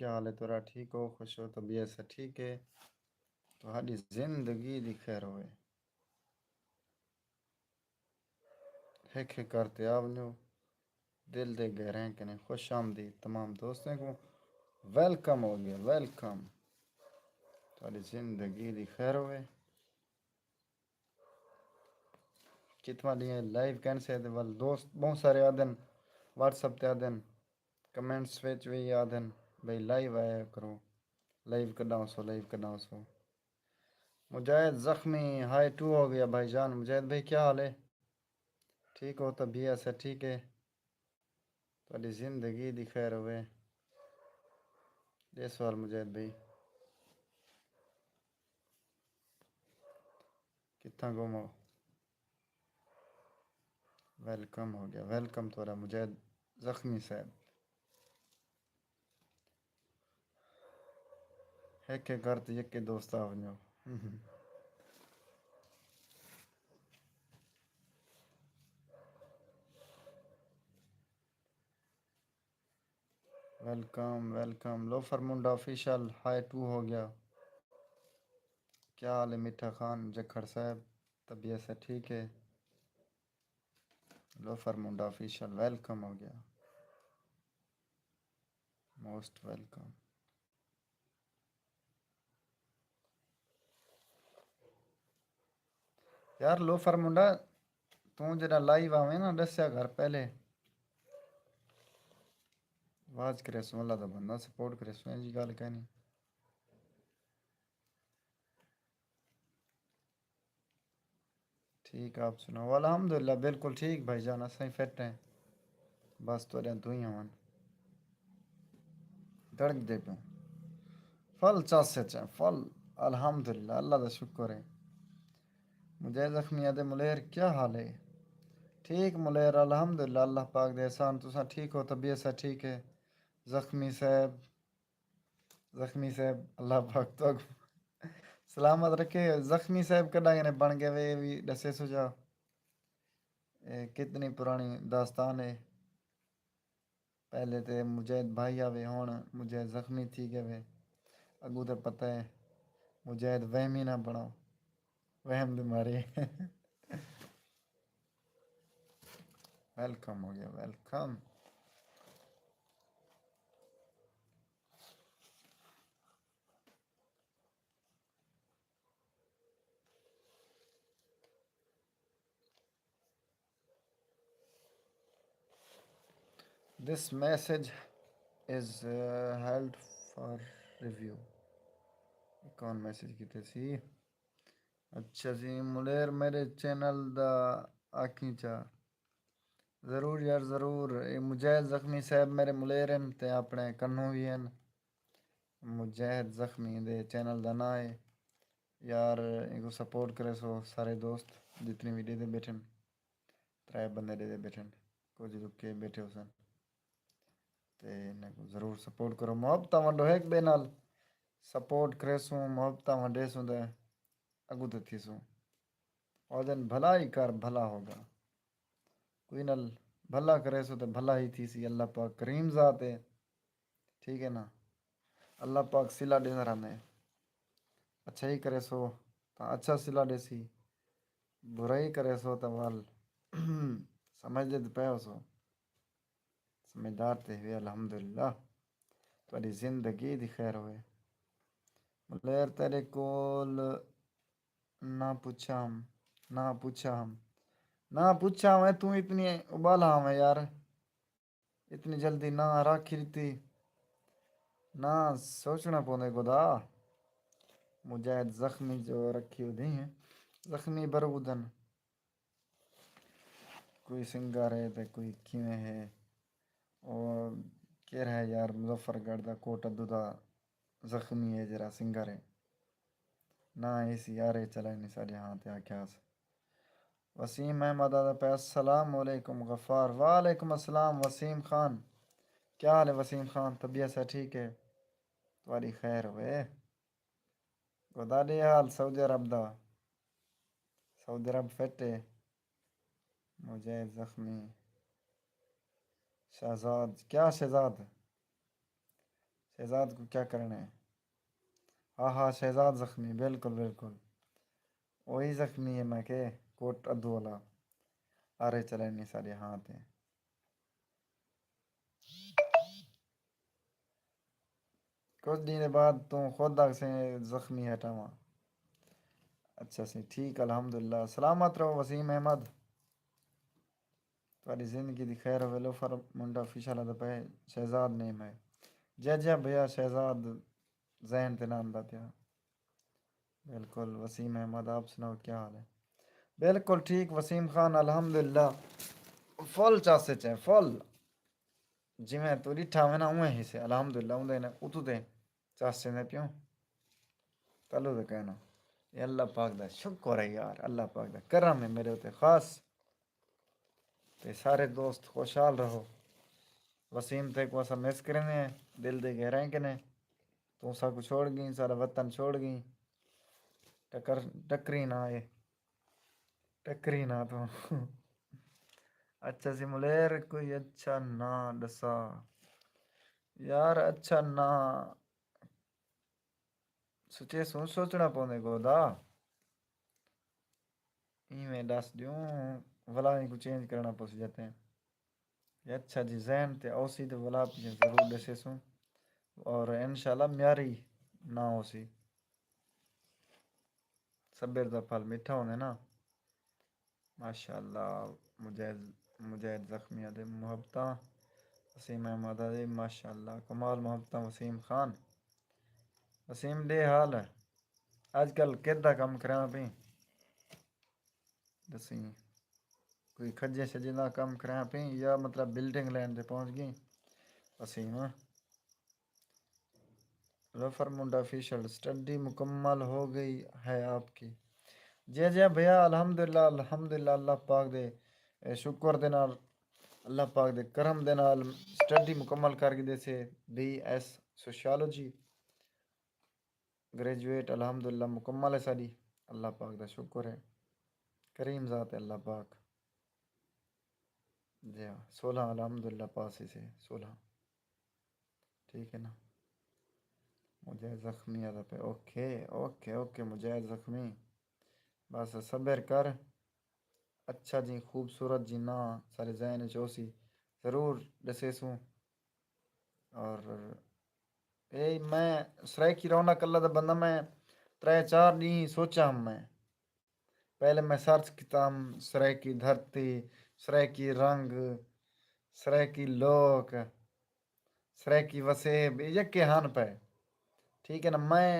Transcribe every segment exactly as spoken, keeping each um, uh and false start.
کیا حال ہے تیرا؟ ٹھیک ہو؟ خوش ہو؟ طبیعت سے ٹھیک ہے؟ تہاݙی زندگی دی خیر ہوئے۔ ہک ہک کر تے آ ونڄو۔ دل دے گہرائیں کنے خوش آمدید۔ تمام دوستیں کوں ویلکم ہو ڳیا، ویلکم۔ تہاݙی زندگی دی خیر ہوئے۔ کتنا ݙینہہ لائیو کینسے تے ول دوست ٻہوں سارے آہدن، واٹس ایپ تے آہدن، کمنٹس وچ وی آہدن بھئی لائیو آیا کرو، لائیو کݙاں ہوسو، لائیو کݙاں ہوسو۔ مجاہد زخمی ہائی ٹو ہو ڳیا بھائی جان۔ مجاہد بھائی کیا حال ہے؟ ٹھیک ہو؟ طبیعت سے ٹھیک ہے؟ تہاݙی زندگی دی خیر ہوئے۔ ݙے سوال مجاہد بھائی۔ کتھاں گم ہو؟ ویلکم ہو ڳیا، ویلکم تہاݙا مجاہد زخمی صاحب۔ ہک ہک کر تے یکے دوست آ ونڄو۔ Welcome, welcome. لوفر منڈا آفیشل ہائی ٹو ہو ڳیا۔ کیا حال ہے میٹھا خان جکھڑ صاحب؟ طبیعت سے ٹھیک ہے؟ لوفر منڈا آفیشل ویلکم ہو ڳیا۔ Most welcome. یار لوفر منڈا، توں جݙاں لائیو آویں نا، ݙسیا کر پہلے۔ آواز کریسوں، اللہ دا بندہ، سپورٹ کریسوں، اینجھی ڳالھ کائنی۔ ٹھیک، آپ سناؤ؟ الحمدللہ، بالکل ٹھیک بھائی جان، اساں ہی فٹ ہیں۔ بس تہاݙیاں دعائیں ہوون۔ دھڑکدے پیوں۔ فل چس اچ ہیں، فل۔ الحمدللہ، اللہ دا شکر ہے۔ مجاہد زخمی آہدے، ملیر کیا حال ہے؟ ٹھیک ملیر، الحمدللہ، اللہ پاک دے احسان، تساں ٹھیک ہو؟ طبیعت سا ٹھیک ہے؟ زخمی صاحب، زخمی صاحب، اللہ پاک تہاکوں سلامت رکھے۔ زخمی صاحب کݙاں کنے بݨ ڳئے وے، اے وی ݙسیسو جا۔ اے کتنی پراݨی داستان ہے۔ پہلے تے مجاہد بھائی آوے، ہݨ مجاہد زخمی تھی ڳئے وے۔ اڳوں تے پتہ ہے، مجاہد وہمی نہ بݨو، وہم بیماری۔ ویلکم ہو ڳیا، welcome. This message is uh, held for review. کون میسج کیتے سی؟ اچھا جی، ملیر میرے چینل دا آکھیں چا۔ ضرور یار، ضرور۔ اے مجاہد زخمی صاحب میرے ملیر ہن تے اپݨے کنوں وی ہن۔ مجاہد زخمی دے چینل دا ناں ہے۔ یار، اینکوں سپورٹ کریسو سارے دوست، جتنے وی ݙیہدے ٻیٹھن۔ ترائے بندے ݙیہدے ٻیٹھن، کجھ رکے ٻیٹھے ہوسن۔ تے انہاں کوں ضرور سپورٹ کرو، محبتاں ونڈو ہک ٻئے نال۔ سپورٹ کریسوں، محبتاں ونڈیسوں تے اڳوں تے تھیسوں۔ آہدن بھلائی کر بھلا ہوگا۔ کوئی نال بھلا کریسو تے بھلا ہی تھیسی، اللہ پاک کریم ذات ہے۔ ٹھیک ہے نا؟ اللہ پاک صلہ ݙیندا رہندے۔ اچھائی کریسو تاں اچھا صلہ ݙیسی، برائی کریسو تاں ول سمجھدے تے پئے ہوسو۔ سمجھدار تے ہوئے، الحمدللہ۔ تہاݙی زندگی دی خیر ہوئے۔ ملیر تیݙے کول نہ پچھا ہم، نہ پچھا ہم، نہ پچھا ہم، اے توں اتنی ابالا ہم یار، اتنی جلدی نہ رکھ ݙتی، نہ سوچݨا پوندے خدا۔ مجاہد زخمی جو رکھی ودی ہیں، زخمی برودن۔ کوئی سنگر ہے تے کوئی کیویں ہے۔ او کیڑھا ہے یار، مظفر گڑھ دا کوٹ ادو دا زخمی ہے جیڑھا سنگر ہے۔ نہ ایسی یارے چلائنی ساݙے ہاں تے آکھیاس۔ وسیم احمد آہدا پیا، السلام علیکم غفار۔ وعلیکم السلام وسیم خان۔ کیا حال ہے وسیم خان؟ طبیعت سا ٹھیک ہے؟ تہاݙی خیر ہوئے۔ خدا ݙے حال سعودی عرب دا۔ سعودی عرب فٹ ہے۔ مجاہد زخمی۔ شہزاد، کیا شہزاد؟ شہزاد کوں کیا کرݨا ہے؟ ہا ہا، شہزاد زخمی، بالکل بالکل، اوہی زخمی ہے میں کہ کوٹ ادھو والا، آرے چلینی ساݙے ہاں تے۔ کجھ ݙینہہ دے بعد توں خود آکھسیں زخمی ہٹاواں۔ اچھا سی، ٹھیک، الحمدللہ۔ سلامت رہو وسیم احمد، تہاݙی زندگی دی خیر ہووے۔ لوفر منڈا آفیشل آہدا پئے، شہزاد نیم ہے۔ جے جے بھیا، شہزاد ذہن تے نہ آندا پیا۔ بالکل وسیم احمد، آپ سناؤ کیا حال ہے؟ بالکل ٹھیک وسیم خان، الحمدللہ۔ فل چس اچ ہیں، فل۔ جیویں توں ݙٹھا ہووے نا، اونویں ہی سے، الحمدللہ۔ اوندے نے اتوں تے چس چیندے پیوں۔ تلو تے کہنا، اے اللہ پاک دا شکر ہے یار، اللہ پاک دا کرم ہے میرے اتے خاص۔ تے سارے دوست خوشحال رہو۔ وسیم تیکوں اساں مس کریندے ہیں دل دے گہرائیں کنے۔ توں ساکوں چھوڑ ڳئیں، ساݙا وطن چھوڑ ڳئیں۔ ٹکر، ٹکری نہ اے، ٹکری نہ توں۔ اچھا سی ملیر، کوئی اچھا ناں ݙسا یار، اچھا ناں سوچے سوں سوچݨا پوندے گودا۔ ایویں ݙس ݙیوں، ولا اینکوں چینج کرݨا پوسی جاتے ہیں۔ اچھا جی، ذہن تے اوسی تے ولا پیچھے ضرور ݙسے سوں۔ اور انشاءاللہ میاری نہ ہوسی۔ صبر دا پھل میٹھا ہوندے نا۔ ماشاءاللہ، مجاہد، مجاہد زخمی آہدے محبتاں وسیم احمد آہدے، ماشاءاللہ، کمال محبتاں وسیم خان۔ وسیم ݙے حال ہے، اڄ کل کیݙا کم کریاں پئیں؟ ݙسیں، کوئی کھجے شجے دا کم کریاں پئیں یا مطلب بلڈنگ لین تے پہنچ ڳئیں؟ وسیم۔ ظفر منڈا آفیشل، سٹڈی مکمل ہو گئی ہے آپ کی؟ جی جی بھیا، الحمدللہ، الحمدللہ، اللہ پاک دے، اے، شکر دے نال، اللہ پاک دے کرم دے نال سٹڈی مکمل کر گھدے سے، بی ایس سوشیالوجی، گریجویٹ الحمدللہ مکمل ہے ساݙی، اللہ پاک دا شکر ہے، کریم ذات ہے اللہ پاک۔ جی ہاں، سولہ الحمدللہ پاس ہی سے، سولہ۔ ٹھیک ہے نا؟ مجاہد زخمی آہدا پئے، اوکے، اوکے، اوکے، مجاہد زخمی۔ بس صبر کر۔ اچھا جی، خوبصورت جی ناں سارے ذہن اچ ہوسی، ضرور ݙسیسوں۔ اور اے میں سرائیکی رونق اللہ دا بندہ، میں ترے چار ݙینہہ سوچا ہم میں۔ پہلے میں سرچ کیتا ہم سرائیکی دھرتی، سرائیکی رنگ، سرائیکی لوک، سرائیکی وسیب، اے یکے ہن پئے۔ ٹھیک ہے نا، میں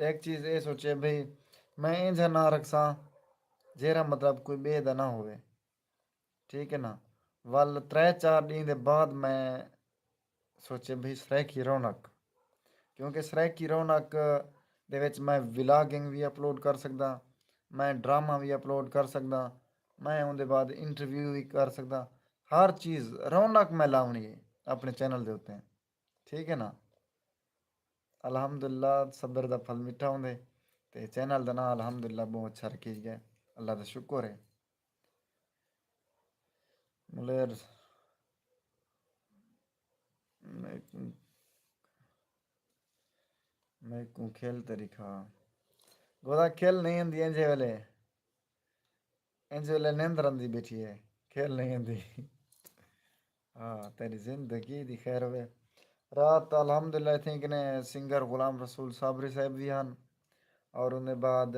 ایک چیز اے سوچے بھئی میں اینجھا ناں رکھساں جیڑھا مطلب کوئی ٻئے دا نہ ہووے۔ ٹھیک ہے نا، ول ترے چار ݙینہہ دے بعد میں سوچے بھئی سرائیکی رونق، کیونکہ سرائیکی رونق دے وچ میں ولاگنگ وی اپلوڈ کر سڳداں، میں ڈرامہ وی اپلوڈ کر سڳداں، میں اوندے بعد انٹرویو وی کر سڳداں۔ ہر چیز رونق میں لاوݨی ہے اپݨے چینل دے اتے۔ ٹھیک ہے نا؟ الحمدللہ، صبر دا پھل میٹھا ہوندے۔ تے چینل دا ناں الحمدللہ ٻہوں اچھا رکھی ڳئے، اللہ دا شکر ہے۔ ملیر، میکوں، میکوں کھل تے ݙکھا۔ گودا کھل نہیں ہوندی اینجھے ویلے، اینجھے ویلے نیند آندی ٻیٹھی ہے، کھل نہیں ہوندی۔ ہاں، تیݙی زندگی دی خیر ہووے۔ رات الحمدللہ اتھیں کنے سنگر غلام رسول صابری صاحب وی ہن، اور اوندے بعد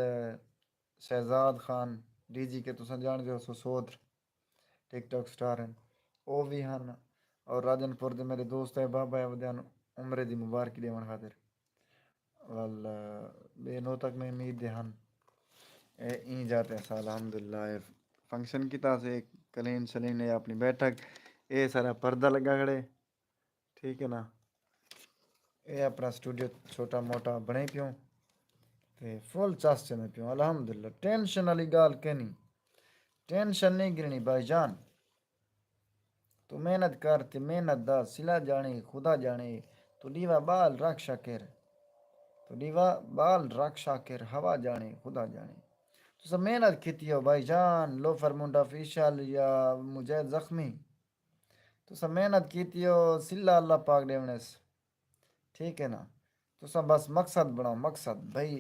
شہزاد خان ڈی جی کے تساں ڄاݨدے ہو، سو سوتر ٹک ٹاک سٹار ہن، او وی ہن۔ اور راجن پور دے میݙے دوست احباب آئے ودے ہن عمرے دی مبارکی ݙیوݨ خاطر۔ ول ٻئے نو تک میں امید دے ہن۔ اے ایں جا تے اساں الحمدللہ اے فنکشن کیتا سے، کلین شلین اے اپݨی بیٹھک، اے سارا پردہ لڳا کھڑے۔ ٹھیک ہے نا، اے اپݨا سٹوڈیو چھوٹا موٹا بݨے پیوں تے فل چس چیندے پیوں الحمدللہ، ٹینشن والی ڳالھ کینی، ٹینشن نہیں گھنݨی بھائی جان۔ توں محنت کر تے محنت دا صلہ ڄاݨے خدا ڄاݨے، توں ݙیوا ٻال رکھ شاکر، توں ݙیوا ٻال رکھ شاکر، ہوا ڄاݨے خدا ڄاݨے۔ تساں محنت کیتی ہو بھائی جان، لوفر منڈا آفیشل یا مجاہد زخمی، تساں محنت کیتی ہو، صلہ اللہ پاک ݙیوݨس۔ ٹھیک ہے نا؟ تساں بس مقصد بݨاؤ، مقصد بھئی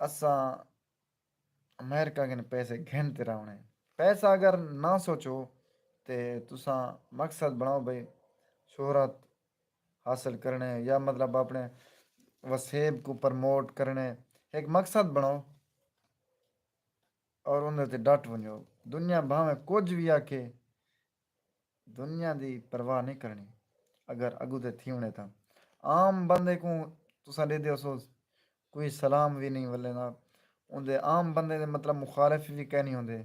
اساں امریکہ کن پیسے گھن تے راوݨے۔ پیسہ اگر نہ سوچو تے تساں مقصد بݨاؤ بھئی شہرت حاصل کرݨے یا مطلب اپݨے وسیب کوں پروموٹ کرݨے، ہک مقصد بݨاؤ اور اوندے تے ڈٹ ونڄو۔ دنیا بھاویں کجھ وی آکھے، دنیا دی پرواہ نہیں کرنی۔ اگر اڳوں تے تھیوݨے تاں عام بندے کوں تساں ݙیہدے ہوسو کوئی سلام وی نہیں ولیندا۔ اوندے عام بندے دے مطلب مخالف وی کائنی ہوندے،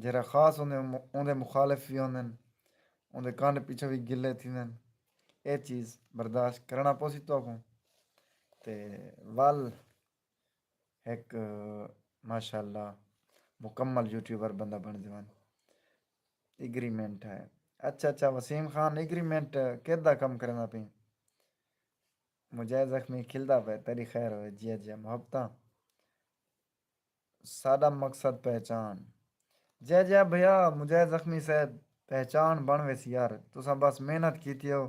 جیڑھا خاص ہوندے اوندے مخالف وی ہوندن، اوندے کنڈ پچھوں وی گلے تھیندن۔ اے چیز برداشت کرݨا پوسی تہاکوں۔ تے ول ہک ماشاءاللہ مکمل یوٹیوبر بندہ بݨ ونڄ۔ ایگریمنٹ ہے۔ اچھا اچھا وسیم خان، ایگریمنٹ کیدا کم کریندا پئیں؟ مجاہد زخمی کھلدا پئے، تیݙی خیر ہوئے۔ جیا جیا محبتاں، ساݙا مقصد پہچان۔ جیا جیا بھیا مجاہد زخمی صاحب، پہچان بݨ ویسی یار، تساں بس محنت کیتی ہو۔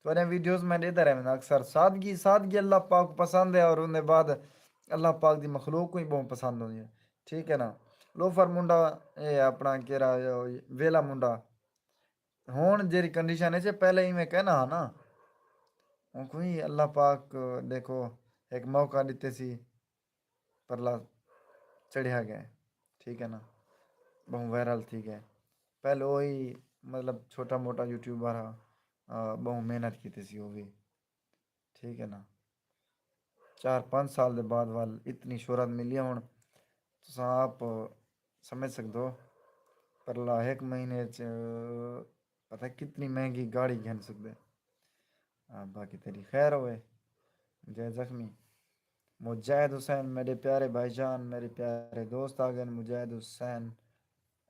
تہاݙیاں ویڈیوز میں ݙیہدا رہوینداں اکثر۔ سادگی، سادگی اللہ پاک کوں پسند ہے اور اوندے بعد اللہ پاک دی مخلوق کوں ہی ٻہوں پسند ہوندی ہے۔ ٹھیک ہے نا؟ لوفر منڈا، اے اپݨا کیڑھا، ویلا منڈا، ہݨ جیڑھی کنڈیشن ہے، پہلے ایویں کائنا ہا نا، اونکوں ہی اللہ پاک ݙیکھو ہک موقع ݙتے سی، پرلا چڑھیا ڳئے، ٹھیک ہے نا، ٻہوں وائرل تھی ڳئے۔ پہلے او ہی مطلب چھوٹا موٹا یوٹیوبر ہا، آ، ٻہوں محنت کیتی سی او وی، ٹھیک ہے نا۔ چار پنج سال دے بعد ول اتنی شہرت ملی ہے۔ ہݨ تساں آپ سمجھ سڳدو، پرلا ہک مہینے اچ پتہ کتنی مہنگی گاڑی گھن سڳدے۔ آ، باقی تیݙی خیر ہوئے۔ مجاہد زخمی، مجاہد حسین، میݙے پیارے بھائی جان، میݙے پیارے دوست آ ڳئن۔ مجاہد حسین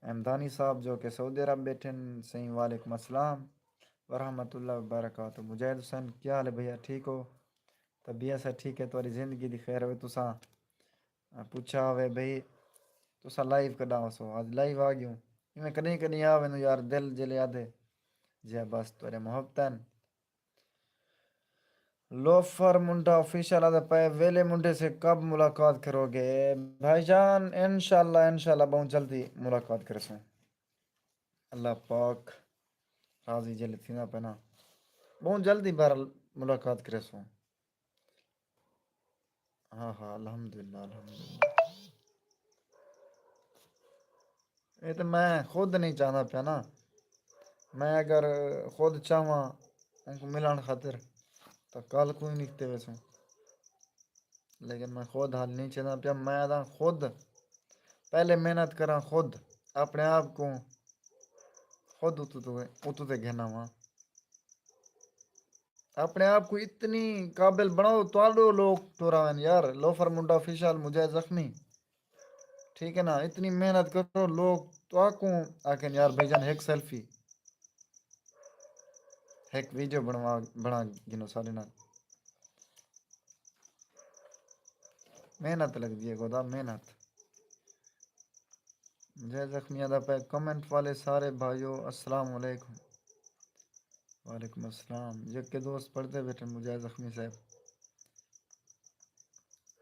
احمدانی صاحب جو کہ سعودی عرب ٻیٹھن۔ سئیں وعلیکم السلام ورحمۃ اللہ وبرکاتہ۔ مجاہد حسین، کیا حال ہے بھیا، ٹھیک ہو؟ طبیعت سب ٹھیک ہے؟ تہاݙی زندگی دی خیر ہوئے۔ تساں پچھا ہوئے بھئی تساں لائیو کݙاں ہوسو؟ اڄ لائیو آ ڳیوں۔ ایویں کݙیں کݙیں آ ویندوں یار، دل جیلے آہدے جیا بس تہاݙے محبتاں۔ لوفر منڈا آفیشل آہدا پئے، ویلے منڈے سے کب ملاقات کرو گے؟ بھائی جان، انشاءاللہ، انشاءاللہ ٻہوں جلدی ملاقات کریسوں۔ اللہ پاک راضی جیلے تھیندا پئے نا، ٻہوں جلدی بہرحال ملاقات کریسوں۔ ہاں ہاں، الحمدللہ، الحمدللہ۔ اے تے میں خود نہیں چاہندا پیا نا۔ میں اگر خود چاہواں اونکوں ملݨ خاطر، تاں کل کوں ہی نکتے ویسوں۔ لیکن میں خود حال نہیں چاہندا پیا۔ میں آہداں خود پہلے محنت کراں، خود اپݨے آپ کوں خود اتوں تے، اتوں تے گھن آواں۔ اپݨے آپ کوں اتنی قابل بݨاؤ، تہاݙو لوک ٹر آون یار۔ لوفر منڈا آفیشل، مجاہد زخمی، ٹھیک ہے نا؟ اتنی محنت کرو، لوک تہاکوں آکھن یار بھائی جان ہک سیلفی، ہک ویڈیو بݨوا، بݨا گھنو ساݙے نال۔ محنت لڳدی ہے خدا، محنت۔ جے زخمی آہدا پئے، کمنٹ والے سارے بھائیو السلام علیکم۔ وعلیکم السلام۔ یکے دوست پڑھدے ٻیٹھن مجاہد زخمی صاحب۔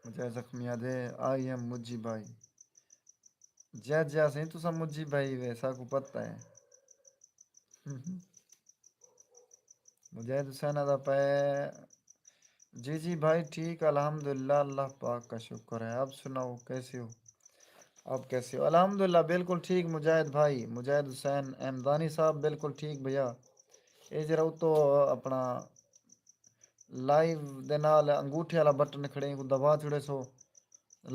مجاہد زخمی آہدے، آئی ایم مجی بھائی۔ جے جے سئیں، تساں مجی بھائی وے، ساکوں پتہ ہے۔ مجاہد حسین آہدا پئے، جی جی بھائی ٹھیک، الحمدللہ، اللہ پاک کا شکر ہے۔ آپ سناؤ، کیسے ہو؟ آپ کیسے ہو؟ الحمدللہ، بالکل ٹھیک مجاہد بھائی، مجاہد حسین احمدانی صاحب، بالکل ٹھیک بھیا۔ اے جیڑھا اتو اپݨا لائیو دے نال انگوٹھے والا بٹن کھڑے، اینکوں دبا چھوڑے سو،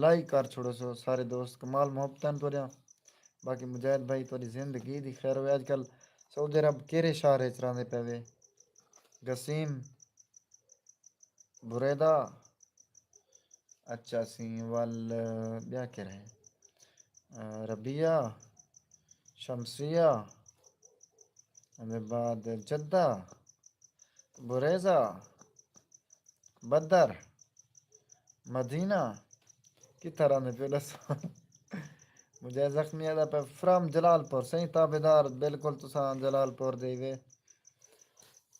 لائک کر چھوڑے سو سارے دوست۔ کمال محبتاں تہاݙیاں۔ باقی مجاہد بھائی، تہاݙی زندگی دی خیر ہوئے۔ اڄ کل سعودی عرب کیڑھے شہر اچ رہندے پئے وے؟ گسیم، بریدہ، اچھا سئیں، ول ٻیا کیڑھا ہے؟ آ، ربیہ، شمسیہ، اوندے بعد جدہ، بریزہ، بدر، مدینہ، کتھاں رہندے پیو ݙسو؟ مجاہد زخمی آہدا پئے فرام جلال پور، سئیں تابعدار، بالکل تساں جلال پور دے ہی وے۔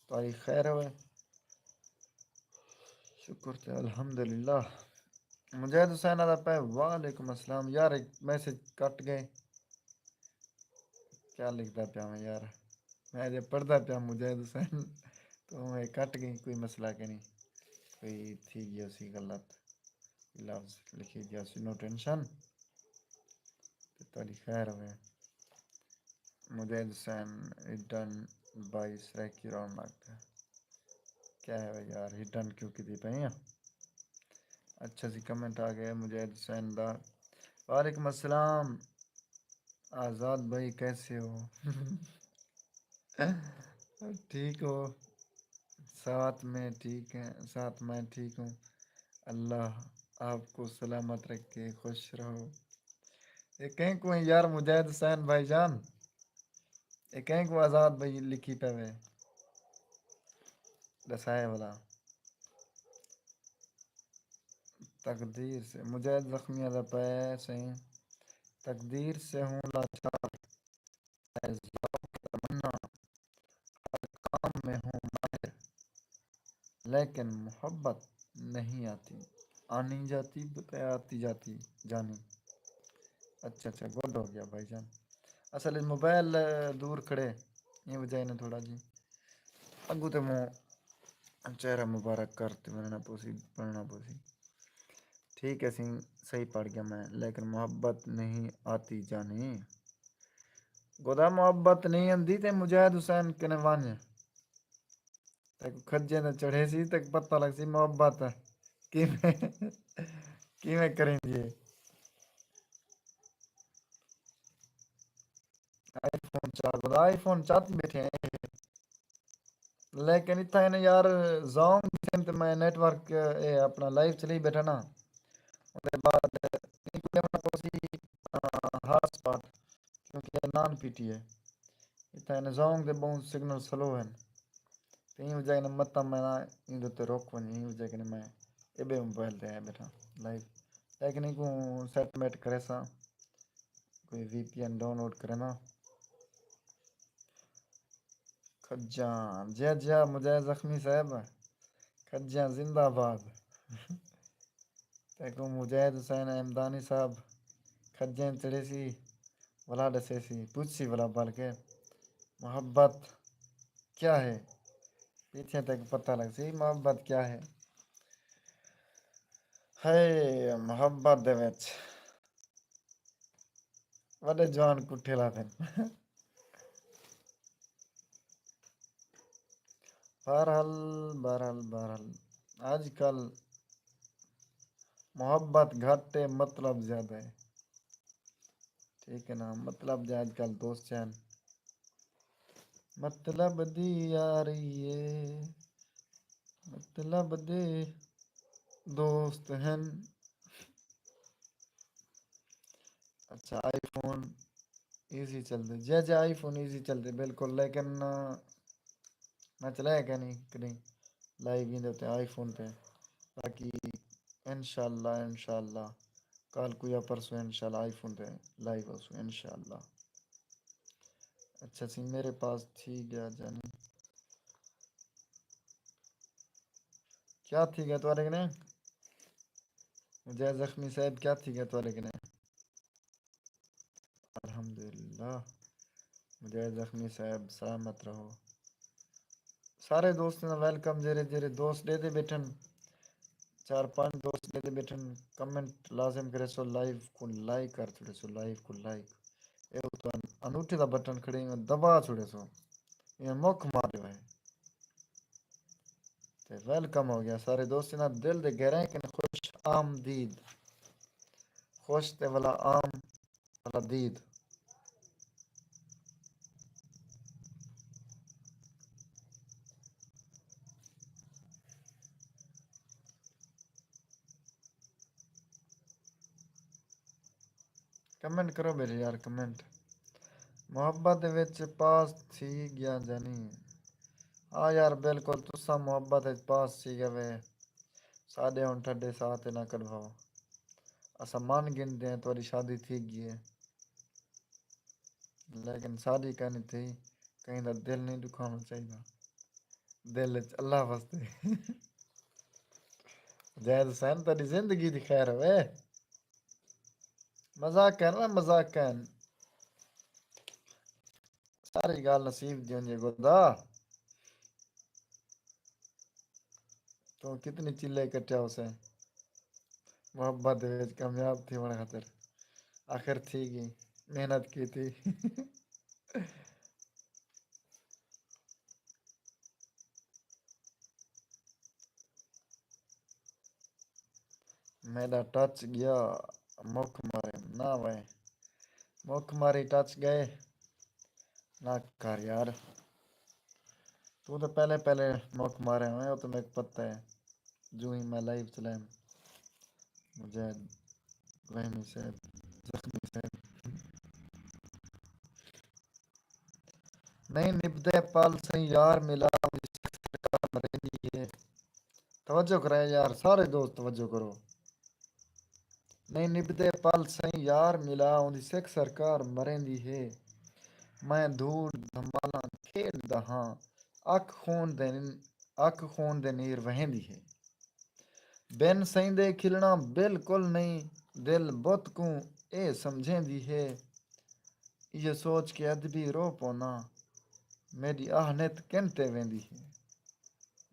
تہاݙی خیر ہووے۔ شکر تے الحمدللہ۔ مجاہد حسین آہدا پئے، وعلیکم السلام۔ یار، ہک میسج کٹ ڳئے۔ کیا لکھدا پیا میں یار؟ میں اڄے پڑھدا پیا مجاہد حسین، تو میں کٹ ڳئی، کوئی مسئلہ کینی۔ کوئی تھی ڳئی ہوسی غلط، کوئی لفظ لکھی ڳیا ہوسی، نو ٹینشن۔ تے تہاݙی خیر ہووے۔ مجاہد حسین، ہڈن بائی سرائیکی رونق۔ کیا ہے یار، ہڈن کیوں کیتی پئی ہیں؟ اچھا سی کمنٹ آ ڳئے مجاہد حسین دا۔ وعلیکم السلام آزاد بھائی، کیسے ہو؟ ٹھیک ہو؟ ساتھ میں ٹھیک ہیں، ساتھ میں ٹھیک ہوں۔ اللہ آپ کو سلامت رکھے، خوش رہو۔ اے کہیں کوں یار مجاہد حسین بھائی جان؟ اے کہیں کوں آزاد بھائی لکھی پئے وے؟ ݙسائے بھلا۔ تقدیر سے، مجاہد زخمی آہدا پئے سئیں، تقدیر سے ہوں لاچار، ہے ذوق تمنا، ہر کام میں ہوں ماہر، لیکن محبت نہیں آتی، آنی جاتی، بتائے آتی جاتی جانی۔ اچھا، اچھا، گڈ ہو ڳیا بھائی جان۔ اصل وچ موبائل، اے، دور کھڑے، ایں وجہ نے تھوڑا جی اڳوں تے موں چہرہ مبارک کر تے ونڄݨا پوسی، پڑھݨا پوسی۔ ٹھیک ہے سئیں، صحیح پڑھ ڳیا میں، لیکن محبت نہیں آتی جانی۔ خدا محبت نہیں آندی تے مجاہد حسین کنے ونڄ۔ تیکوں کھجے تے چڑھیسی، تیکوں پتہ لڳسی محبت کیویں، کیویں کریندی ہے۔ آئی فون چا، خدا آئی فون چاتی بیٹھے ہیں۔ لیکن اتھاں ہے نا یار، زونگ دی سم تے میں نیٹ ورک، اے، اپݨا لائیو چلی بیٹھا نا۔ اُس دے بعد اینکوں ݙیوݨا پوسی، آ، ہاٹ اسپاٹ، کیونکہ اے نان پی ٹی ہے۔ اتھاں ہے نا زونگ دے ٻہوں سگنل سلو ہن۔ تے ایں وجہ کنے متاں میں نا ایندے تے رک ونڄ، ایں وجہ کنے میں اے ٻئے موبائل تے آیا بیٹھا لائیو۔ لیکن اینکوں سیٹ میٹ کریساں، کوئی وی پی این ڈاؤن لوڈ کرینداں۔ کھجاں، جیا جیا مجاہد زخمی صاحب، کھجاں زندہ باد۔ تیکوں مجاہد حسین احمدانی صاحب کھجیں چڑھیسی، ولا ݙسیسی، پچھسی ولا بلکہ محبت کیا ہے؟ پیچھے تیکوں پتہ لڳسی محبت کیا ہے۔ ہائے محبت دے وچ وݙے جوان کٹھے لاتے ہیں۔ بہرحال، بہرحال، بہرحال، اڄ کل محبت گھٹ ہے، مطلب زیادہ ہے۔ ٹھیک ہے نا، مطلب دے اڄ کل دوست ہیں، مطلب دی یاری ہے، مطلب دے دوست ہیں۔ اچھا، آئی فون ایزی چلدے؟ جی، جی، آئی فون ایزی چلدے، بالکل، لیکن، آ، میں چلایا کینی کݙیں لائیو ایندے تے آئی فون تے۔ باقی انشاءاللہ، انشاءاللہ، کل کو یا پرسوں انشاءاللہ آئی فون تے لائیو ہوسوں انشاءاللہ۔ اچھا سی، میرے پاس تھی ڳیا جانی۔ کیا تھی ڳیا تہاݙے کنے؟ مجاہد زخمی صاحب، کیا تھی ڳیا تہاݙے کنے؟ الحمدللہ۔ مجاہد زخمی صاحب، سلامت رہو۔ سارے دوستاں دا ویلکم، جیڑھے جیڑھے دوست ݙیہدے ٻیٹھن، چار پنج دوست ݙیہدے ٻیٹھن، کمنٹ لازم کریسو، لائیو کوں لائک کر چھوڑیسو، لائیو کوں لائک۔ اے اتوں انگوٹھے دا بٹن کھڑے، ایویں دبا چھوڑیسو، ایویں مک مار ݙیوے۔ تے ویلکم ہو ڳیا سارے دوستاں دا، دل دے گہرائیں کن خوش آمدید۔ خوش تے ولا آم ولا دید۔ کمنٹ کرو میرے یار، کمنٹ۔ محبت دے وچ پاس تھی ڳیا جانی۔ ہاں یار، بالکل، تساں محبت وچ پاس تھی ڳئے وے۔ ساݙے ہݨ ٹھڈے ساہ تے نہ کڈھواؤ۔ اساں من گھندے ہیں تہاݙی شادی تھی ڳئی ہے، لیکن ساݙی کائنی تھی۔ کہیں دا دل نہیں ݙکھاوݨا چاہیدا۔ دل اچ اللہ وسدے۔ زید حسین، تیݙی زندگی دی خیر ہوئے۔ مذاق کر نا، مذاق کر۔ ساری ڳالھ نصیب دی ہوندی ہے گدا۔ توں کتنی چلے کٹیا ہوسے محبت دے وچ کامیاب تھیوݨ خاطر۔ آخر تھی ڳئی، محنت کیتی۔ میݙا ٹچ ڳیا، مک مارے نہ وے۔ مک ماری ٹچ ڳئے۔ نہ کر یار، توں تے پہلے پہلے مک مارے ہوئے، او تے میکوں پتہ ہے۔ جوں ہی میں لائیو چلائم، مجاہد وہمی صاحب، زخمی صاحب۔ نہیں نبھدے پل سئیں یار ملا، اوندی سکھ سرکار مریندی ہے۔ توجہ کرے یار، سارے دوست توجہ کرو۔ نہیں نبھدے پل سئیں یار ملا، اوندی سکھ سرکار مریندی ہے۔ میں دھوڑ دھمالاں کھیݙدا ہاں، اکھ خون دے، اکھ خون دے نیر وہیندی ہے۔ بن سئیں دے کھلݨا بالکل نئیں، دل بت کوں اے سمجھیندی ہے۔ ایہو سوچ کے ادبی رو پونداں، میݙی آہ نت کن تے ویندی ہے،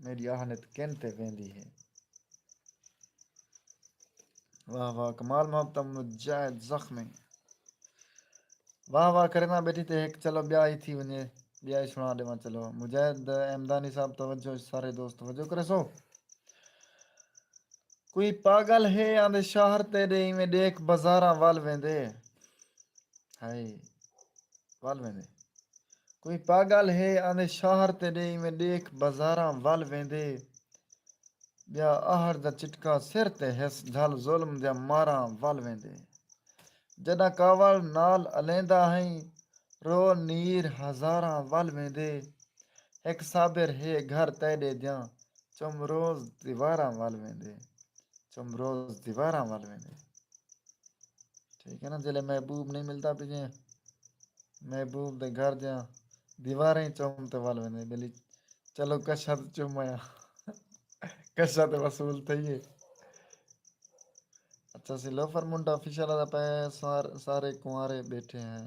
میݙی آہ نت کن تے ویندی ہے۔ واہ واہ، کمال محبت مجاہد زخمی۔ واہ واہ، کرے نہ ٻیٹھی تے ہک، چلو ٻیا ہی تھی ونڄے، ٻیا ہی سݨا ݙیواں۔ چلو مجاہد احمدانی صاحب، توجہ، سارے دوست توجہ کریسو۔ کوئی پاڳل ہے آندے شہر تیݙے، ایویں ݙیکھ بازاراں ول ویندے۔ ہائے، ول ویندے۔ کوئی پاڳل ہے آندے شہر تیݙے، ایویں ݙیکھ بازاراں ول ویندے۔ ٻیا آہڑ دا چٹکا سر تے ہس، جھل ظلم دیاں ماراں ول ویندے۔ جݙاں کاوڑ نال الیندا ہئیں، رو نیر ہزاراں ول ویندے۔ ہک صابر ہے گھر تیݙے دیاں، چم روز دیواراں ول ویندے، چم روز دیواراں ول ویندے۔ ٹھیک ہے نا، جیلے محبوب نہیں ملدا پئے جے، محبوب دے گھر دیاں دیواریں چم تے ول ویندے۔ ٻلی چلو کشا تے چم آیا، کشا تے وصول تھئیے۔ اچھا سی لوفر منڈا آفیشل آہدا پئے، سار-، سارے کنوارے ٻیٹھے ہیں۔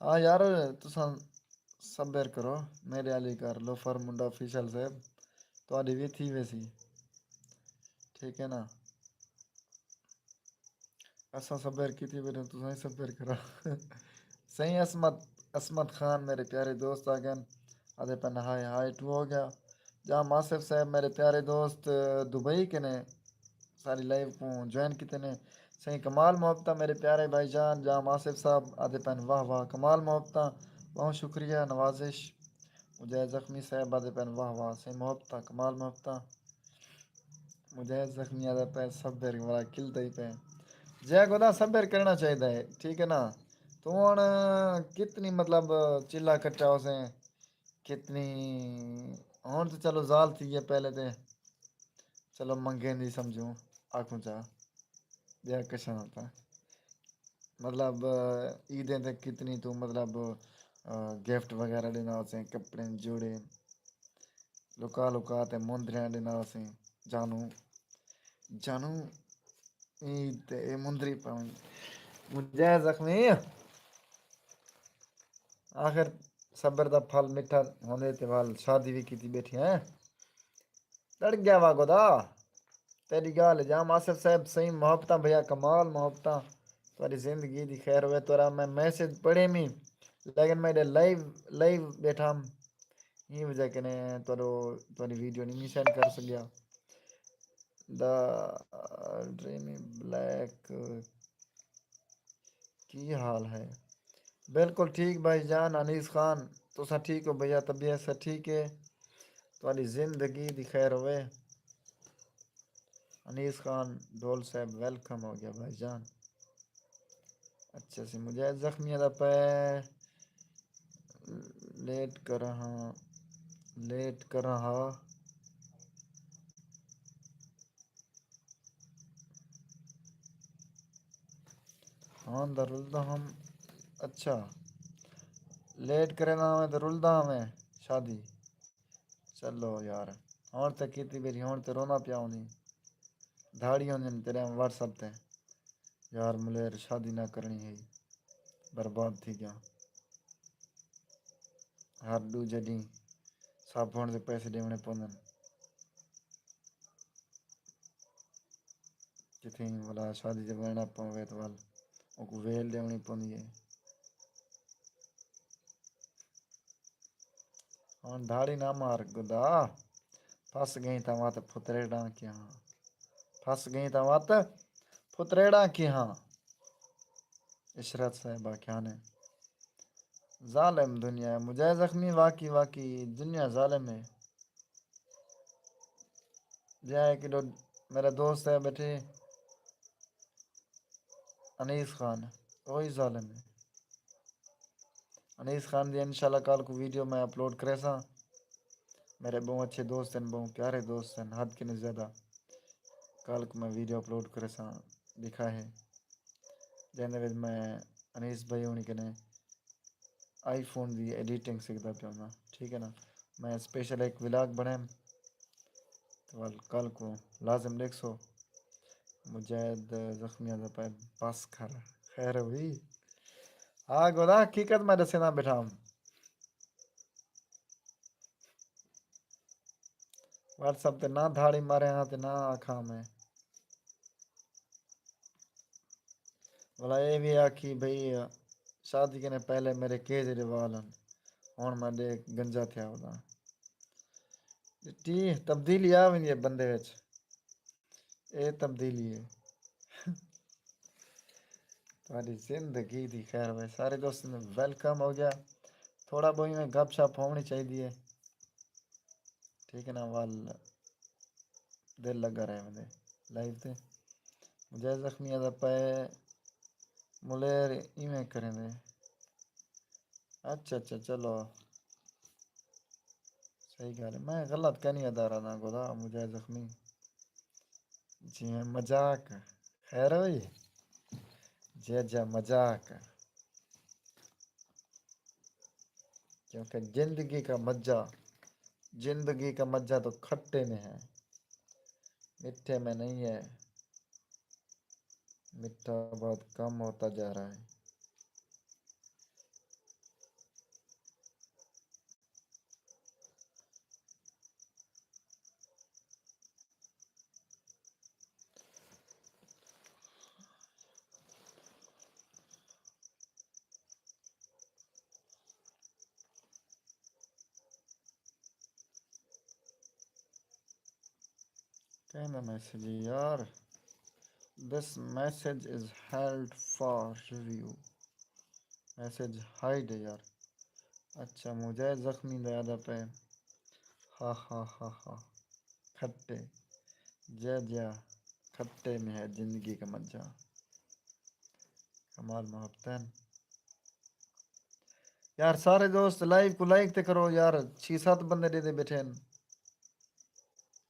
ہاں یار، تساں صبر کرو، میݙے آلی کر، لوفر منڈا آفیشل صاحب، تہاݙی وی تھی ویسی۔ ٹھیک ہے نا، اساں صبر کیتی ٻیٹھے، تساں ہی صبر کرو۔ سئیں عصمت، عصمت خان میرے پیارے دوست آ ڳئن، آہدے پن ہائے ہائے ٹو ہو ڳیا۔ جام آصف صاحب میرے پیارے دوست، دبئی کنے ساری لائیو کوں جوائن کیتے نے۔ سئیں کمال محبتاں میرے پیارے بھائی جان جام آصف صاحب، آہدے پن واہ واہ کمال محبتاں، ٻہوں شکریہ نوازش۔ مجاہد زخمی صاحب آہدے پن واہ واہ سئیں محبتاں کمال محبتاں۔ مجاہد زخمی آہدا پئے صبر والا کھلدا ہی پئے۔ جے گدا صبر کرݨا چاہیدا ہے، ٹھیک ہے نا؟ توں ہݨ کتنی مطلب چلہ کٹا ہوسیں، کتنی، ہݨ تے چلو زال تھی ڳئے، پہلے تے چلو منگیں دی سمجھوں، آکھوں چا، ٻیا کشاں تاں۔ مطلب، عیدیں تے کتنی توں مطلب، آ، گفٹ وغیرہ ݙیندا ہوسیں، کپڑے، جوڑے، لکا لکا تے مندریاں ݙیندا ہوسیں۔ جانو، جانو، عید تے اے مندری پاویں۔ مجاہد زخمی، آخر صبر دا پھل مٹھا ہوندے تے ول شادی وی کیتی ٻیٹھی ہیں۔ تڑ ڳیا وا گدا۔ تیݙی ڳالھ ہے جام آصف صاحب، سئیں محبتاں بھیا، کمال محبتاں۔ تہاݙی زندگی دی خیر ہوئے۔ تہاݙا میں میسج پڑھے می، لیکن میں ایݙے لائیو، لائیو ٻیٹھا ہم، ایں وجہ کنے تہاݙو، تہاݙی ویڈیو نہیں میں سینڈ کر سڳیا۔ دا ڈریمی بلیک، کیا حال ہے؟ بالکل ٹھیک بھائی جان۔ انیس خان، تساں ٹھیک ہو بھیا؟ طبیعت سب ٹھیک ہے؟ تہاݙی زندگی دی خیر ہوئے۔ انیس خان ڈھول صاحب، ویلکم ہو ڳیا بھائی جان۔ اچھا سی، مجاہد زخمی آہدا پئے لیٹ کراں ہا، لیٹ کراں ہا۔ ہاں، دا رلدا ہم۔ اچھا، لیٹ کریندا ہاویں تے رلدا ہاویں شادی۔ چلو یار، ہݨ تے کیتی بیٹھی، ہݨ تے روندا پیا ہوندی۔ دھاڑی ہوندی تیرے واٹس ایپ تے۔ یار ملیر، شادی نہ کرݨی ہئی، برباد تھی ڳیا۔ ہر ݙوجھے ݙینہہ صابݨ دے پیسے ݙیوݨے پوندن۔ کتھیں ولا شادی تے ویݨا پووے تاں ول اوکوں ویل ݙیوݨی پوندی ہے۔ ہݨ دھاڑی نہ مار گدا، پھس ڳئیں تاں وت پھتریڑاں کیہاں، پھس ڳئیں تاں وت پھتریڑاں کیہاں۔ عشرت صاحبہ کیا نے؟ ظالم دنیا ہے۔ مجاہد زخمی، واقعی، واقعی دنیا ظالم ہے۔ جیڑھا ہے کہ میرا دوست ہے بیٹھے، انیس خان، وہی ظالم ہے۔ انیس خان دی انشاءاللہ کل کوں ویڈیو میں اپلوڈ کریساں۔ میرے ٻہوں اچھے دوست ہن، ٻہوں پیارے دوست ہن، حد کنوں زیادہ۔ کل کوں میں ویڈیو اپلوڈ کریساں، ݙکھا ہے، جیندے وچ میں انیس بھائی ہوݨی کنے آئی فون دی ایڈیٹنگ سکھدا پیا ہوندا، ٹھیک ہے نا۔ میں اسپیشل ہک ولاگ بݨیم، تے ول کل کوں لازم ݙیکھسو۔ مجاہد زخمی آہدا پئے، بس کر، خیر ہوئی۔ ہا گودا، حقیقت میں ݙسیندا ٻیٹھا ہم۔ واٹس ایپ تے نہ دھاڑی مارے ہاں تے نہ آکھاں میں۔ ولا اے وی آکھی بھئی، شادی کنے پہلے میرے کیجھے جے وال ہن، ہݨ میں ݙیکھ گنجا تھیا ہونداں۔ ݙٹھی، تبدیلی آ ویندی ہے بندے وچ، اے تبدیلی ہے۔ تہاݙی زندگی دی خیر ہوئے۔ سارے دوستاں دا ویلکم ہو ڳیا۔ تھوڑا ٻہوں ایویں گپ شپ ہووݨی چاہیدی ہے، ٹھیک ہے نا؟ ول دل لڳا رہے ویندے لائیو تے۔ مجاہد زخمی آہدا پئے، ملیر ایویں کریندے۔ اچھا اچھا، چلو، صحیح ڳالھ ہے۔ میں غلط کائنی ادا رہنا گودا، مجاہد زخمی۔ جی میں مذاق، خیر ہوئی؟ جی جی مذاق۔ کیونکہ زندگی کا مزہ، زندگی کا مزہ تو کھٹے میں ہے، میٹھے میں نہیں ہے۔ میٹھا بہت کم ہوتا جا رہا ہے۔ کہندا میسج یار، this message is held for review, message hide ہے یار۔ اچھا، مجاہد زخمی دا آہدا پئے، ہا ہا ہا ہا، کھٹے، جیا جیا، کھٹے میں ہے زندگی کا مزہ۔ کمال محبتیں۔ یار سارے دوست لائیو کوں لائک تے کرو یار، چھی ست بندے ݙیہدے ٻیٹھے ہن۔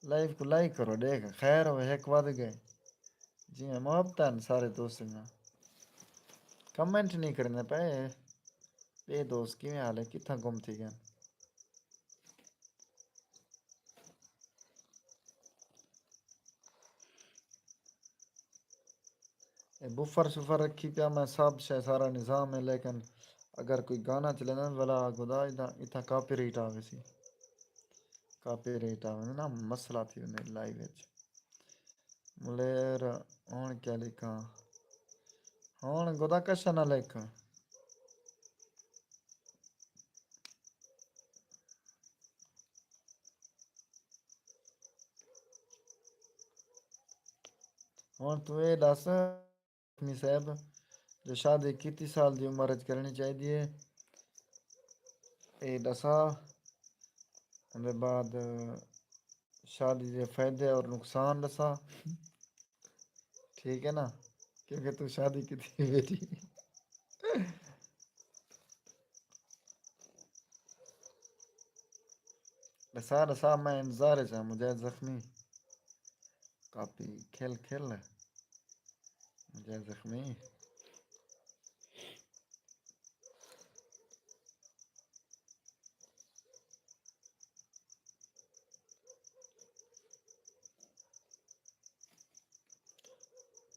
لائیو کوں لائک کرو، ݙیکھ خیر ہوئے، ہک ودھ ڳئے۔ جی ہاں، محبتیں سارے دوستاں دیاں۔ کمنٹ نہیں کریندے پئے۔ ٻئے دوست کیویں حال ہے؟ کتھاں گم تھی ڳئن؟ اے بفر شفر رکھی پیا میں، سب شے سارا نظام ہے، لیکن اگر کوئی گانا چلیندا ولا گدا، اتھاں، اتھاں کاپی رائٹ آ ویسی۔ کاپی رائٹ آ ویندے نا، مسئلہ تھی ویندے لائیو وچ۔ ملیر، ہݨ کیا لکھاں؟ ہݨ گدا کشا نہ لکھ۔ ہݨ توں اے ݙس، زخمی صاحب، جو شادی کتی سال دی عمر اچ کرݨی چاہیدی ہے، اے ݙسا۔ اوندے بعد شادی دے فائدے اور نقصان ݙسا۔ ٹھیک ہے نا؟ کیونکہ توں شادی کیتی بیٹھی۔ ݙسا، ݙسا، میں انتظار اچ ہاں، مجاہد زخمی۔ کاپی کھل کھل، مجاہد زخمی۔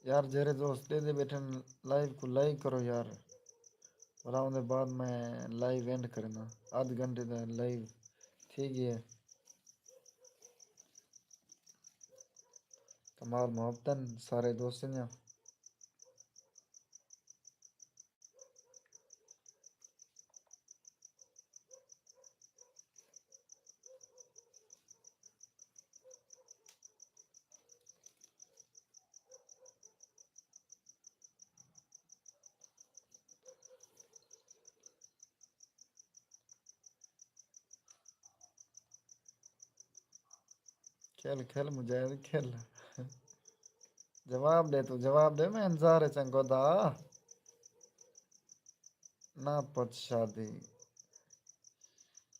یار جیرے دوست ݙیہدے ٻیٹھن، لائیو کوں لائک کرو یار، بھلا اوندے بعد میں لائیو اینڈ کرینداں۔ ادھ گھنٹے دا لائیو تھی ڳیا ہے۔ کمال محبتاں سارے دوستیں دیاں۔ کھل کھل مجاہد کھل۔ جواب ݙے توں، جواب ݙے، میں انتظار اچ ہاں خدا۔ نہ پچھ شادی۔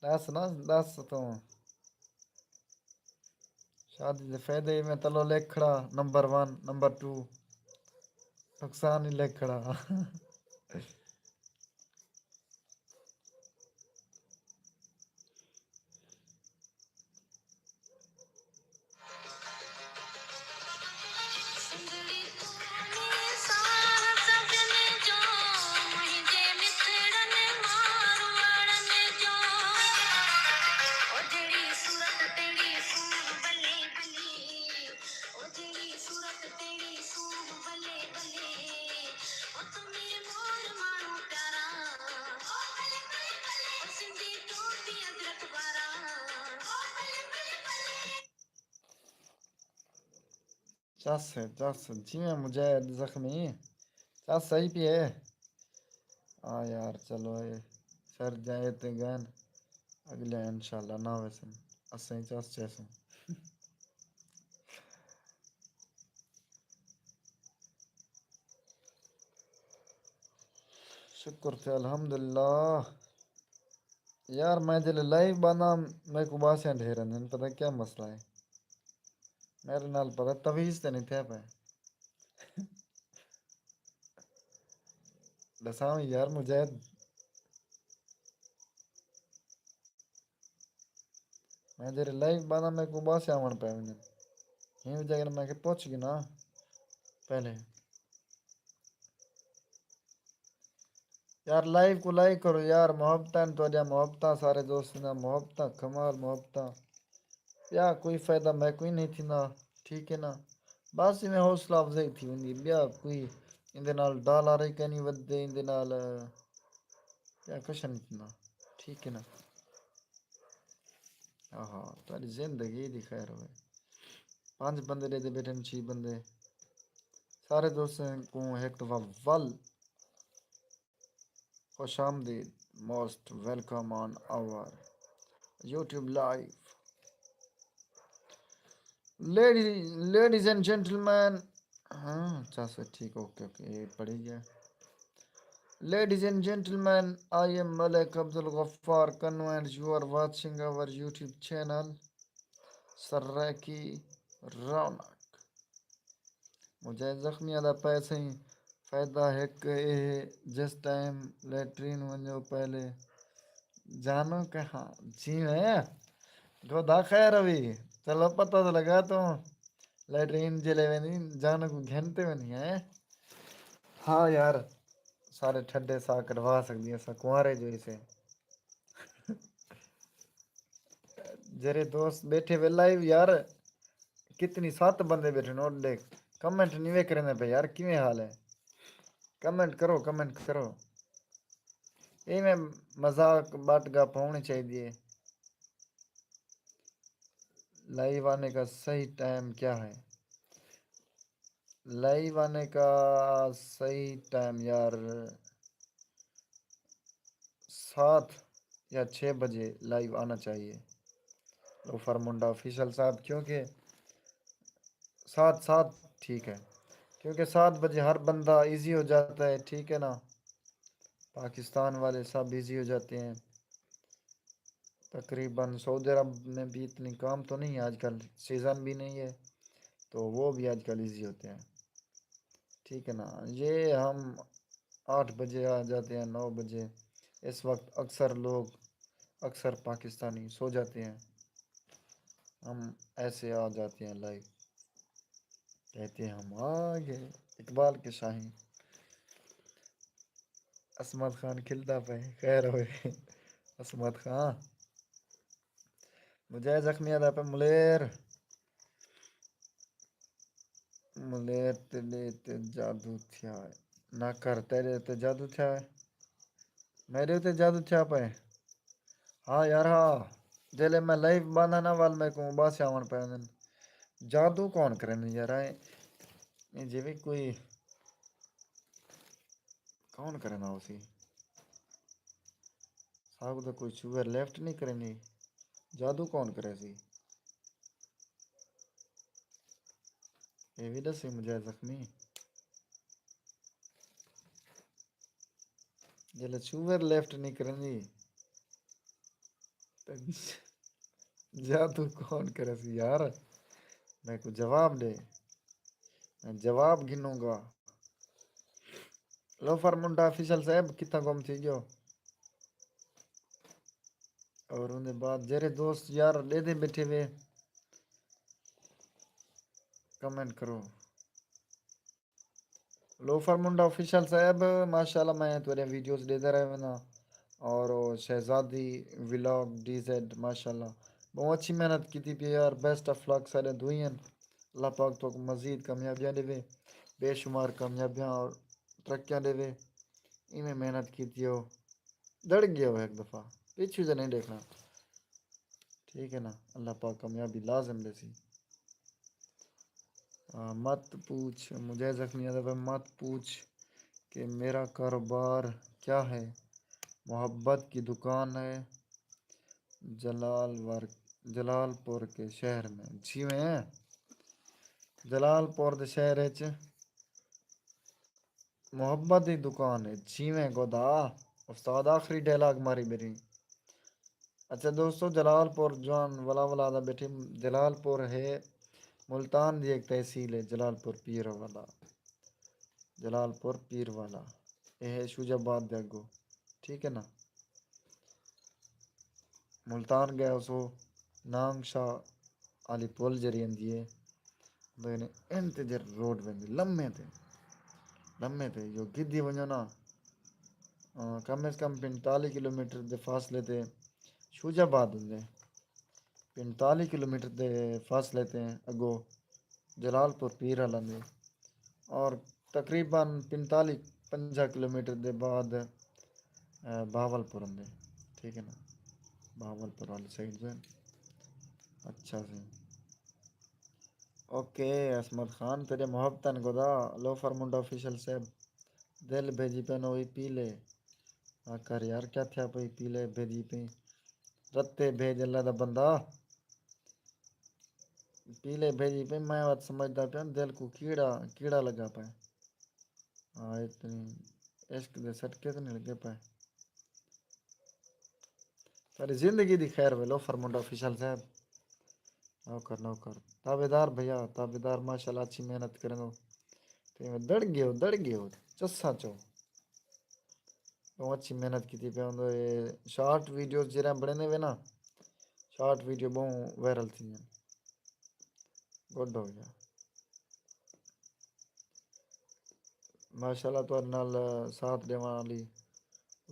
ݙس نہ، ݙس توں۔ شادی دے فائدے میں تلو لکھ کھڑا، نمبر ون، نمبر ٹو۔ نقصان ہی لکھ کھڑا۔ چس ہے، چس، جیویں مجاہد زخمی، چس صحیح پی ہے۔ ہاں یار، چلو اے سر جائے تے گئن، اگلے انشاءاللہ نہ ویسن، اسیں چس چیسوں۔ شکر تھے الحمدللہ۔ یار میں جلے لائیو باندھاں، میکوں باسیاں ڈھیر آندین، پتہ کیا مسئلہ ہے؟ میرے نال پتہ تویز تے نہیں تھیا پے۔ ڈساں یار مجاہد، میں جیرے لائیو باندھاں میکوں باسیاں آوݨ پے ویندین۔ ہی وجہ کر میں کہ پچھ گھناں پہلے۔ یار لائیو کوں لائک کرو یار، محبتاں ہن تہاݙیاں محبتاں، سارے دوستاں دیاں محبتاں، کمال محبتاں۔ ٻیا کوئی فائدہ میکوں ہی نہیں تھیندا، ٹھیک ہے نا؟ بس ایویں حوصلہ افزائی تھی ویندی، ٻیا کوئی ایندے نال ڈالر ہی کائنی ودھدے، ایندے نال ٻیا کجھ نہیں تھیندا، ٹھیک ہے نا؟ آہا، تہاݙی زندگی دی خیر ہوئے۔ پنج بندے ݙیہدے ٻیٹھن، چھی بندے۔ سارے دوستیں کوں ہک دفعہ ول خوش آمدید، most welcome on our YouTube live. Ladies, ladies and gentlemen, ہاں، اچھا سر، ٹھیک، اوکے، اوکے، یہ پڑھی گیا۔ Ladies and gentlemen, I am Malik Abdul Ghaffar Kanu and you are watching our YouTube channel Saraiki رونق۔ مجاہد زخمیاں دا پئے سئیں، فائدہ ہک اے ہے، جس ٹائم لیٹرین ونڄو پہلے جانو کہاں۔ جی میں، خدا خیر ہوی۔ چلو پتہ تو لڳا توں لیٹرین جلے ویندی، جانو کوں گھن تے ویندی ہے۔ ہاں یار، سارے ٹھڈے ساہ کڈھوا سڳدی، اساں کنوارے جو ہیسے۔ جیرے دوست ٻیٹھے وے لائیو یار، کتنی ست بندے ٻیٹھے ہن، او ݙیکھ، کمنٹ نہیں وے کریندے پئے یار، کیویں حال ہے؟ کمنٹ کرو، کمنٹ کرو۔ ایویں مذاق ٻٹ ڳپ ہوݨی چاہیدی ہے۔ لائیو آنے کا صحیح ٹائم کیا ہے؟ لائیو آنے کا صحیح ٹائم یار، سات یا چھ بجے لائیو آنا چاہیے لوفر منڈا آفیشل صاحب، کیونکہ سات، سات ٹھیک ہے، کیونکہ سات بجے ہر بندہ ایزی ہو جاتا ہے، ٹھیک ہے نا؟ پاکستان والے سب ایزی ہو جاتے ہیں۔ تقریباً سعودی عرب میں بھی اتنی کام تو نہیں ہے آج کل، سیزن بھی نہیں ہے، تو وہ بھی آج کل ایزی ہوتے ہیں۔ ٹھیک ہے نا، یہ ہم آٹھ بجے آ جاتے ہیں، نو بجے۔ اس وقت اکثر لوگ، اکثر پاکستانی سو جاتے ہیں، ہم ایسے آ جاتے ہیں لائیو، کہتے ہیں ہم آ گئے۔ اقبال کے شاہیں۔ عصمت خان کھلدا پئے، خیر ہوئے۔ عصمت خان۔ مجاہد زخمی آہدا پئے ملیر، ملیر تیݙے تے جادو تھیا ہے۔ نہ کر، تیݙے تے جادو تھیا ہے؟ میݙے تے جادو تھیا پئے؟ ہا یار ہا، جیلے میں لائیو بند ہاں نا ول میکوں اباسے آوݨ پئے ہوندن۔ جادو کون کریندے یار؟ ایں ایں جیویں کوئی کون کریندا ہوسی؟ ساکوں تاں کوئی چھوہر لفٹ نی کریندی۔ جادو کون کریسی؟ اے وی ݙسی مجاہد زخمی۔ جیلے چھوہر لفٹ نی کریندی تاں جادو کون کریسی یار؟ میکوں جواب ݙے، میں جواب گھنوں گا۔ لوفر منڈا آفیشل صاحب کتھاں گم تھی ڳیو؟ اور اوندے بعد جیڑھے دوست یار ݙیہدے ٻیٹھے وے، کمنٹ کرو۔ لوفر منڈا آفیشل صاحب، ماشاءاللہ میں تہاݙیاں ویڈیوز ݙیہدا رہ وینداں۔ اور او شہزادی ولاگ ڈی زیڈ، ماشاءاللہ ٻہوں اچھی محنت کیتی پئی یار، بیسٹ آف لک ساݙے دوئیں ہن۔ اللہ پاک تہاکوں مزید کامیابیاں ݙیوے، بے شمار کامیابیاں اور ترقیاں ݙیوے۔ ایویں محنت کیتی ہو، دڑ ڳیا ہو ہک دفعہ، پچھوں جو نہیں ݙیکھݨا۔ ٹھیک ہے نا، اللہ پاک کامیابی لازم ݙیسی۔ آ، مت پوچھ، مجاہد زخمی آہدا پئے مت پوچھ کہ میرا کاروبار کیا ہے، محبت کی دکان ہے جلال ور-، جلال پور کے شہر میں۔ جیویں جلال پور دے شہر اچ محبت دی دکان ہے، جیویں گدا۔ استاد آخری ڈائلاگ ماری ٻیٹھیں۔ اچھا دوستو، جلال پور جوان ولا ولا دا ٻیٹھیں۔ جلال پور ہے ملتان دی ہک تحصیل ہے، جلال پور پیر والا۔ جلال پور پیر والا، اے ہے شوج آباد دے اڳوں، ٹھیک ہے نا؟ ملتان ڳئے ہوسو، نانگ شاہ آلی پل جیڑھی ہوندی ہے، اوندے کنے انتظار روڈ ویندی لمے تے، لمے تے جو گھدی ونڄو نا، آ، کم از کم پنجتالیہہ کلومیٹر دے فاصلے تے شوج آباد ہوندے۔ پنجتالیہہ کلومیٹر دے فاصلے تے اڳوں جلال پور پیر آلا ہوندے اور تقریباً پنجتالیہہ پنجاہ کلومیٹر دے بعد، آ، بہاول پور ہوندے۔ ٹھیک ہے نا، بہاول پور والی سائیڈ جو ہے۔ اچھا سی۔ اوکے عصمت خان، تیݙے محبتاں گدا۔ لوفر منڈا آفیشل صاحب، دل بھیجی پئے نو وی پیلے۔ آ کر یار، کیا تھیا پئی پیلے بھیجی پئی؟ رتے بھیج اللہ دا بندہ۔ پیلے بھیجی پئی، میں وت سمجھدا پیاں دل کوں کیڑا، کیڑا لڳا پئے۔ ہاں، اتنی عشق دے سٹکے تے نہیں لڳے پئے۔ ساری زندگی دی خیر وے لوفر منڈا آفیشل صاحب۔ نوکر، نوکر۔ تابعدار بھیا، تابعدار ماشاءاللہ اچھی محنت کریندو۔ تے میں دڑ ڳیو، دڑ ڳیو، چساں چو۔ ٻہوں اچھی محنت کیتی پئے ہوندے۔ شارٹ ویڈیوز جیڑھیاں بݨیندے وے نا، شارٹ ویڈیو ٻہوں وائرل تھیندیاں۔ گڈ ہو ڳیا۔ ماشاءاللہ تہاݙے نال ساتھ ݙیوݨ والی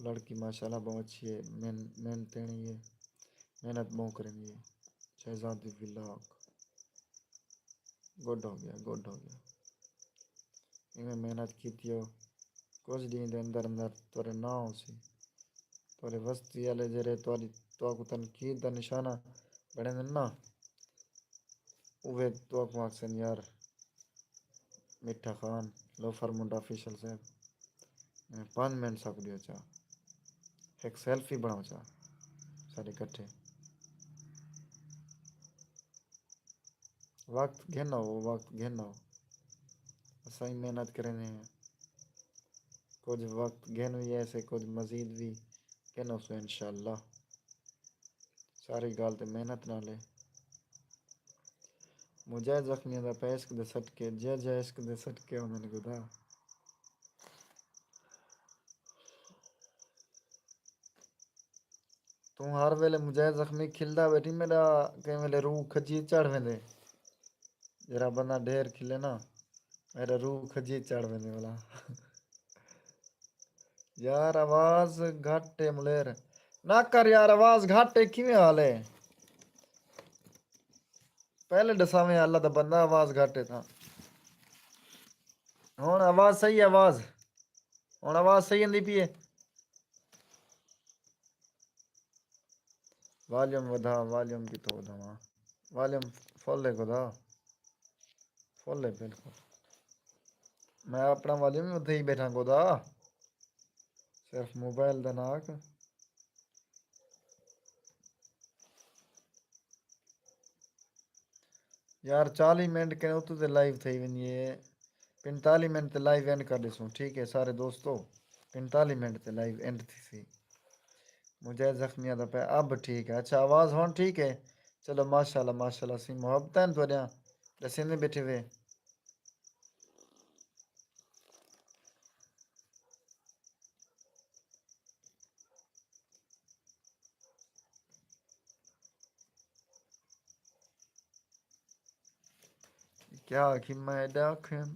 لڑکی ماشاءاللہ ٻہوں اچھی ہے، محن-، محنتیݨی ہے، محنت ٻہوں کریندی ہے۔ شہزادی ولاگ۔ گڈ ہو ڳیا، گڈ ہو ڳیا۔ ایویں محنت کیتی ہو، کجھ ݙینھ دے اندر اندر تہاݙے ناں ہوسی۔ تہاݙے وستی آلے جیڑھے تہاݙی، تہاکوں تنقید دا نشانہ بݨیندن نا، اوہے تہاکوں آکھسن یار، مٹھا خان، لوفر منڈا آفیشل صاحب، پنج منٹ ساکوں ݙیو چا، ہک سیلفی بݨاؤ چا ساݙے کٹھے۔ وقت گھن آؤ، وقت گھن آؤ۔ اساں ہی محنت کریندے ہیں۔ کجھ وقت گھن وی ایسے، کجھ مزید وی گھن آسوں انشاءاللہ۔ ساری ڳالھ تے محنت نال ہے۔ مجاہد زخمی دا پئے عشق دے سٹکے، جیا جیا عشق دے سٹکے ہوندن گدا۔ توں ہر ویلے مجاہد زخمی کھلدا ٻیٹھیں، میݙا کہیں ویلے روح کھجی چڑھ ویندے۔ جیڑھا بندہ ڈھیر کھلے نا، میرا روح کھجی چڑھ ویندے والا۔ یار آواز گھٹ ہے ملیر۔ نہ کر یار، آواز گھٹ ہے، کیویں حال ہے؟ پہلے ڈساویں اللہ دا بندہ، آواز گھٹ ہے تاں۔ ہن آواز صحیح ہے؟ آواز، ہن آواز صحیح آندی پی ہے؟ والیوم ودھا، والیوم کتھوں ودھاواں؟ والیوم فل ہے خدا، فل ہے بالکل۔ میں اپنا والیوم ودھائی بیٹھا خدا، صرف موبائل دا ناک۔ یار چالیہہ منٹ کنے اتوں تے لائیو تھئی ویندی ہے، پنتالیہہ منٹ تے لائیو اینڈ کر ݙیسوں، ٹھیک ہے سارے دوستو؟ پنتالیہہ منٹ تے لائیو اینڈ تھیسی۔ مجاہد زخمی آہدا پئے اب ٹھیک ہے۔ اچھا، آواز ہݨ ٹھیک ہے؟ چلو ماشاءاللہ، ماشاءاللہ، سئیں محبتاں ہن تہاݙیاں، ݙسیندے بیٹھے وے۔ کیا آکھی میں ایݙا آکھیم؟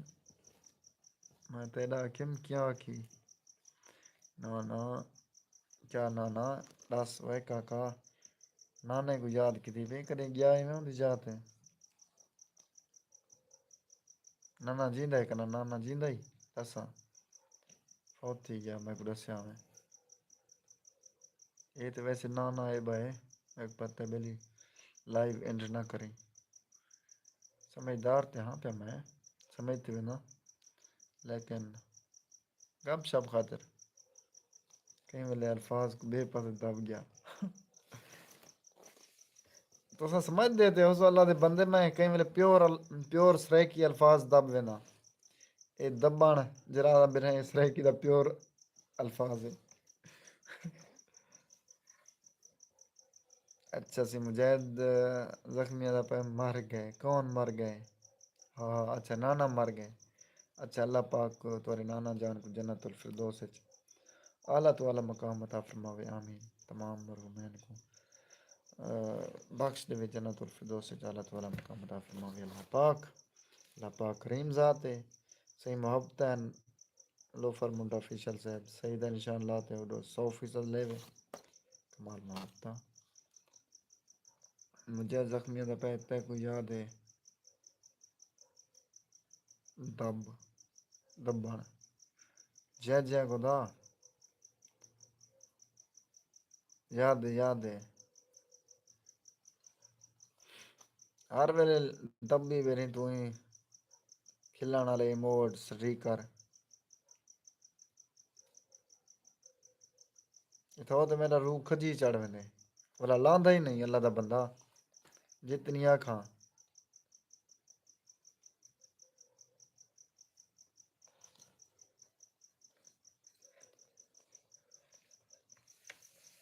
میں تیݙا آکھیم کیا آکھی؟ نہ نہ، کیا نہ نہ؟ ݙس وے کاکا، نانے کوں یاد کیتی پئی، کݙیں ڳیا ہی میں اوندی جاہ تے؟ نانا جیندا ہے کنا؟ نانا جیندا ہی؟ ݙساں، فوت تھی ڳیا، میکوں ݙسیا میں۔ اے تے ویسے نانا ہے بھائے، میکوں پتہ ہے، ٻلی لائیو اینڈ نہ کریں۔ سمجھدار تے ہاں پیا میں، سمجھ تے وینداں، لیکن گپ شپ خاطر کہیں ویلے الفاظ کوں ٻئے پاسے دب ڳیا۔ تساں سمجھدے تے ہو سو اللہ دے بندے، میں کہیں ویلے پیور ال-، پیور سرائیکی الفاظ دب وینداں۔ اے دبݨ جیڑھا آہدا بیٹھاں، اے سرائیکی دا پیور الفاظ ہے۔ اچھا سئیں مجاہد زخمی آہدا پئے مر ڳئے۔ کون مر ڳئے؟ ہا ہا، اچھا نانا مر ڳئے۔ اچھا، اللہ پاک تہاݙے نانا جان کوں جنت الفردوس اچ اعلیٰ توں اعلیٰ مقام عطا فرماوے، آمین۔ تمام مرحومین کوں، آ، بخش ݙیوے جنت الفردوس اچ اعلیٰ توں اعلیٰ مقام عطا فرماوے اللہ پاک۔ اللہ پاک کریم ذات ہے۔ سئیں محبتاں ہن، لوفر منڈا آفیشل صاحب، سعید دا نشان لا تے اوݙو سو فیصد لیوے۔ کمال محبتاں۔ مجاہد زخمی آہدا پئے تیکوں یاد ہے؟ دب، دبݨ۔ جے جے خدا۔ یاد ہے، یاد ہے۔ ہر ویلے دبی بیٹھیں توں ہی، کھلݨ والے ایموٹ، سٹیکر۔ اتھاں تے میݙا روح کھجی چڑھ ویندے۔ ولا لاندا ہی نہیں اللہ دا بندہ، جتنی آکھاں۔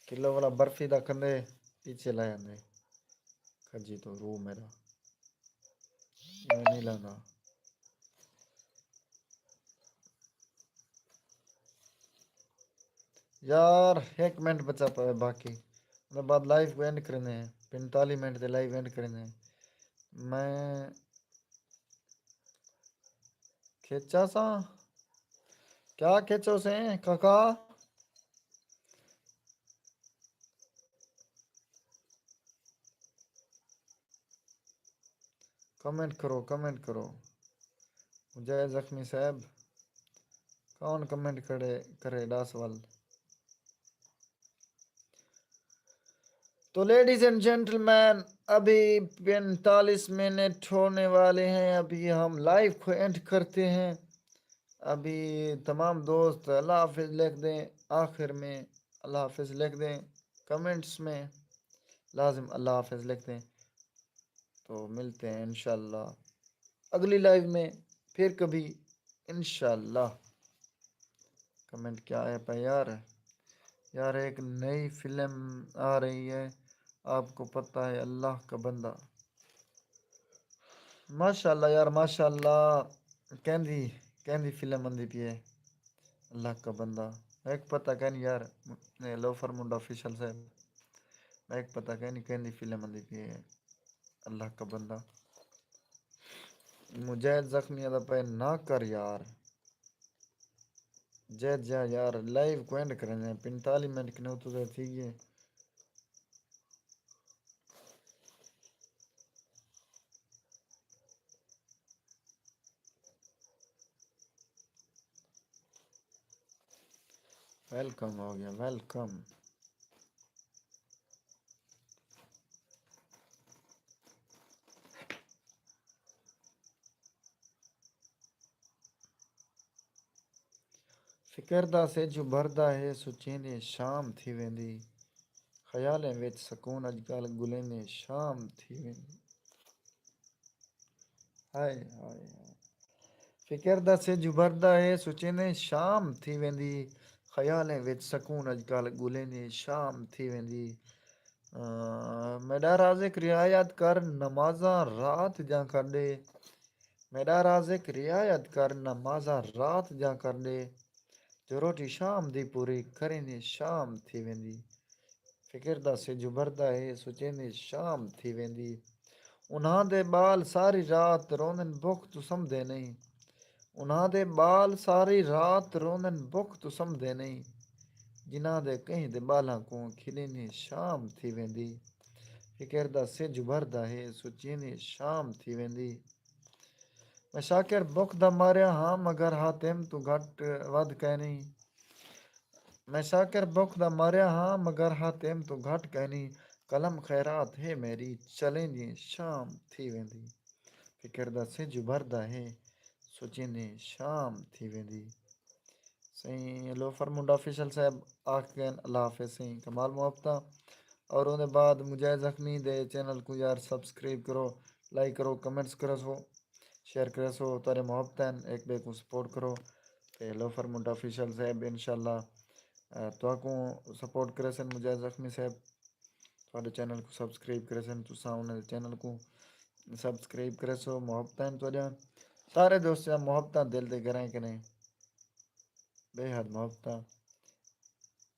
کلو والا برفی دا کندے پیچھے لے آندے۔ کھجی تو روح میرا ایویں نہیں لاندا۔ یار، ہک منٹ بچا پوے باقی۔ اوں بعد لائیو کوں اینڈ کریندے ہیں۔ پنتالیہہ منٹ تے لائیو اینڈ کریندے ہیں۔ میں کھچا ساں؟ کیا کھچو سے کاکا؟ کمنٹ کرو، کمنٹ کرو۔ مجاہد زخمی صاحب، کون کمنٹ کرے، کرے ݙس ول؟ تو لیڈیز اینڈ جینٹلمین، ابھی پینتالیس منٹ ہونے والے ہیں، ابھی ہم لائیو کو اینڈ کرتے ہیں۔ ابھی تمام دوست اللہ حافظ لکھ دیں، آخر میں اللہ حافظ لکھ دیں، کمنٹس میں لازم اللہ حافظ لکھ دیں۔ تو ملتے ہیں انشاءاللہ اگلی لائیو میں پھر کبھی، انشاءاللہ۔ کمنٹ کیا آیا پہ یار؟ یار، ایک نئی فلم آ رہی ہے، آپ کو پتہ ہے، اللہ کا بندہ۔ ماشاءاللہ یار، ماشاءاللہ۔ کیندی، کیندی فلم آندی پئی ہے؟ اللہ کا بندہ۔ میک پتہ کائنی یار، اے لوفر منڈا آفیشل صاحب۔ میک پتہ کائنی کیندی فلم آندی پئی ہے؟ اللہ کا بندہ۔ مجاہد زخمی آہدا پئے نہ کر یار۔ جیت جا یار، لائیو کو اینڈ کرݨے، پنجتالیہہ منٹ کنے اتوں تے تھی ڳئے۔ ویلکم ہو ڳیا، ویلکم۔ فکر دا سجھ ابھردا ہے، سوچیندے شام تھی ویندی، خیالیں وچ سکون اڄ کل ڳولیندے شام تھی ویندی۔ ہائے ہائے ہائے۔ فکر دا سجھ ابھردا ہے، سوچیندے شام تھی ویندی، خیالیں وچ سکون اڄ کل ڳولیندے شام تھی ویندی۔ آ، میݙا رازق رعایت کر نمازاں رات دیاں کر ݙے، میݙا رازق رعایت کر نمازاں رات دیاں کر ݙے، جو روٹی شام دی پوری کریندے شام تھی ویندی۔ فکر دا سجھ ابھردا ہے، سوچیندے شام تھی ویندی۔ انہاں دے ٻال ساری رات روندن، بکھ توں سمدے نئیں۔ انہاں دے ٻال ساری رات روندن، بکھ توں سمدے نئیں۔ جنہاں دے کہیں دے ٻالاں کوں کھلیندے شام تھی ویندی۔ فکر دا سجھ ابھردا ہے، سوچیندے شام تھی ویندی۔ میں شاکر بکھ دا ماریا ہاں، مگر حاتم توں گھٹ ودھ کائنی۔ میں شاکر بکھ دا ماریا ہاں، مگر حاتم توں گھٹ کائنی۔ قلم خیرات ہے میݙی، چلیندے شام تھی ویندی۔ فکر دا سجھ ابھردا ہے، سوچیندے شام تھی ویندی۔ سئیں لوفر منڈا آفیشل صاحب آکھ ڳئن، اللہ حافظ سئیں، کمال محبتاں۔ اور اوندے بعد مجاہد زخمی دے چینل کوں یار سبسکرائب کرو، لائک کرو، کمنٹس کرسو، شیئر کرسو، تہاݙے محبتاں ہن، ہک ٻئے کوں سپورٹ کرو۔ تے لوفر منڈا آفیشل صاحب انشاءاللہ، اے، تہاکوں سپورٹ کریسن مجاہد زخمی صاحب۔ تہاݙے چینل کوں سبسکرائب کریسن، تساں انہاں دے چینل کوں سبسکرائب کریسو۔ محبتاں ہن تہاݙیاں سارے دوستاں، محبتاں دل دے گہرائیں کنے، بے حد محبتاں،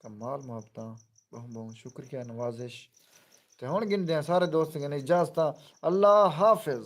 کمال محبتاں، ٻہوں ٻہوں شکریہ، نوازش۔ تے ہݨ گھندے ہیں سارے دوست کنے اجازتاں۔ اللہ حافظ۔